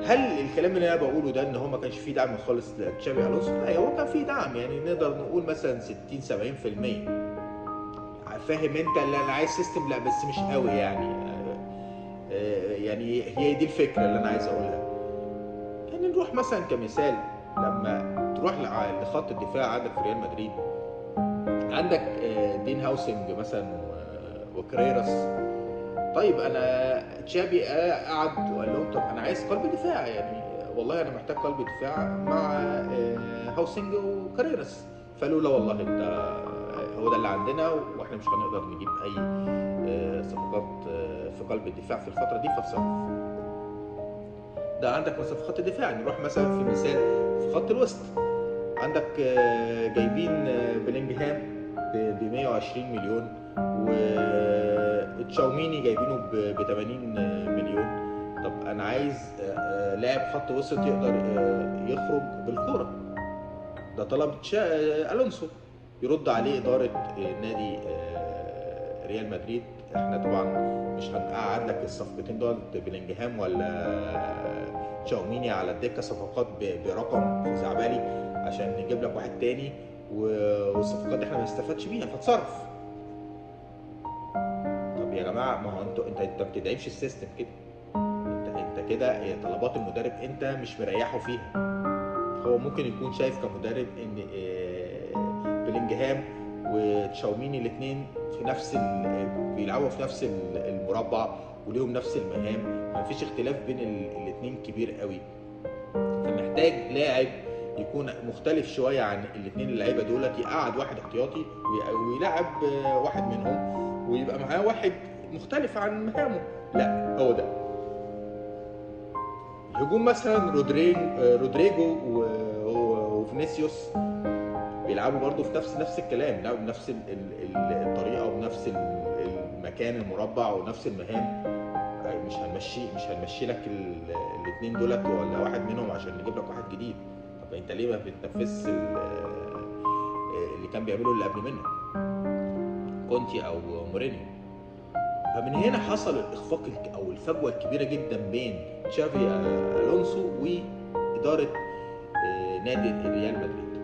هل الكلام اللي انا بقوله ده ان هو ما كانش فيه دعم خالص لتشابي الونسو؟ لا، هو كان فيه دعم، يعني نقدر نقول مثلا 60 70%. فاهم انت؟ اللي انا عايز system، لا بس مش قوي يعني. يعني هي دي الفكرة اللي انا عايز اقولها. يعني نروح مثلا كمثال، لما تروح لخط الدفاع عندك في ريال مدريد، عندك دين هاوسنج مثلا وكريرس. طيب انا تشابي قعد وقال لهم طب انا عايز قلب دفاع، يعني والله انا محتاج قلب دفاع مع هاوسنج وكريرس. فقالوا لا والله انت هو ده اللي عندنا، واحنا مش هنقدر نجيب اي صفقات في قلب الدفاع في الفترة دي، فاتصرف. ده عندك مثلا في خط الدفاع. نروح مثلا في مثال في خط الوسط، عندك جايبين بلينجهام ب 120 مليون، وتشاوميني جايبينه ب 80 مليون. طب انا عايز لاعب خط وسط يقدر يخرج بالكورة، ده طلب الونسو. يرد عليه ادارة نادي ريال مدريد، احنا طبعا مش هنقعد لك الصفقتين دول بلينجهام ولا تشاوميني على الدكة، صفقات برقم خزعبلي عشان نجيب لك واحد تاني، والصفقات احنا ما نستفادش بيها، فاتصرف. طب يا جماعة، ما هو انتوا انت ما بتدعمش ال system كده، انت كده طلبات المدرب انت مش مريحه فيها. هو ممكن يكون شايف كمدرب ان بلينجهام وتشاوميني الاثنين في نفس بيلعبوا في نفس المربع وليهم نفس المهام، ما فيش اختلاف بين الاثنين كبير قوي، فمحتاج لاعب يكون مختلف شوية عن الاثنين اللعيبة دولت، يقعد واحد احتياطي ويلعب واحد منهم ويبقى معاه واحد مختلف عن مهامه. لا، هو ده الهجوم. مثلا رودريجو وفينيسيوس بيلعبوا برضو في نفس الكلام، بيلعبوا بنفس الطريقة وبنفس المكان المربع ونفس المهام. مش هنمشي لك الاثنين دولت ولا واحد منهم عشان نجيب لك واحد جديد. طب انت ليه ما بتنفذش اللي كان بيعمله اللي قبل منك كونتي او مورينيو؟ فمن هنا حصل الاخفاق او الفجوة الكبيرة جدا بين تشافي الونسو واداره نادي ريال مدريد.